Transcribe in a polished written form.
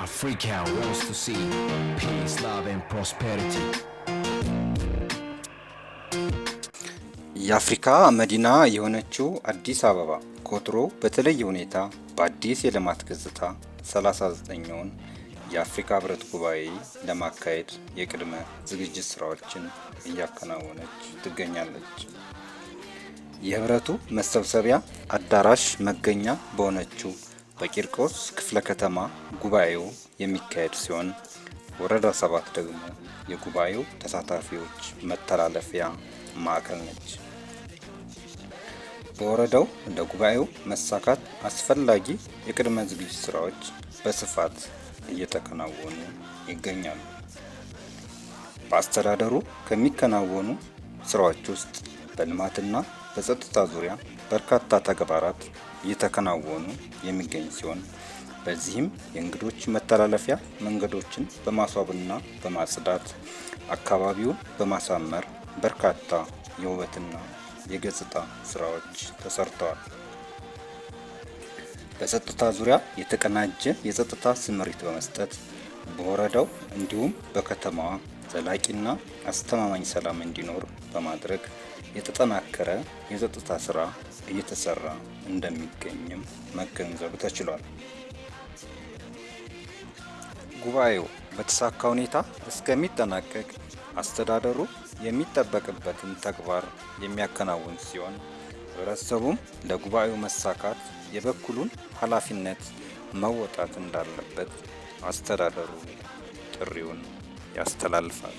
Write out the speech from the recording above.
Africa wants to see peace, love, and prosperity. የአፍሪካ መዲና የሆነችው አዲስ አበባ ከወትሮ በተለየ ሁኔታ በአዲስ የልማት ገጽታ 39ኛውን የአፍሪካ ህብረት ጉባኤ ለማካሄድ የቅድመ ዝግጅት ስራዎችን እያከናወነች ትገኛለች። የህብረቱ መሰብሰቢያ አዳራሽ መገኛ በሆነችው በቂርቆስ ክፍለ ከተማ ጉባኤው የሚካሄድ ሲሆን፣ ወረዳ 7 ደግሞ የጉባኤው ተሳታፊዎች መተላለፊያ ማዕከል ነች። በወረዳው ለጉባኤው መሳካት አስፈላጊ የቅድመ ዝግጅት ስራዎች በስፋት እየተከናወኑ ይገኛሉ። በአስተዳደሩ ከሚከናወኑ ስራዎች ውስጥ በልማትና በጸጥታ ዙሪያ በርካታ ተግባራት እየተከናወኑ የሚገኝ ሲሆን፣ በዚህም የእንግዶች መተላለፊያ መንገዶችን በማስዋብና በማጽዳት፣ አካባቢውን በማሳመር በርካታ የውበትና የገጽታ ስራዎች ተሰርተዋል። በጸጥታ ዙሪያ የተቀናጀ የጸጥታ ስምሪት በመስጠት በወረዳው እንዲሁም በከተማዋ ዘላቂና አስተማማኝ ሰላም እንዲኖር በማድረግ የተጠናከረ የጸጥታ ስራ እየተሰራ እንደሚገኝም መገንዘብ ተችሏል። ጉባኤው በተሳካ ሁኔታ እስከሚጠናቀቅ አስተዳደሩ የሚጠበቅበትን ተግባር የሚያከናውን ሲሆን፣ ህብረተሰቡም ለጉባኤው መሳካት የበኩሉን ኃላፊነት መወጣት እንዳለበት አስተዳደሩ ጥሪውን ያስተላልፋል።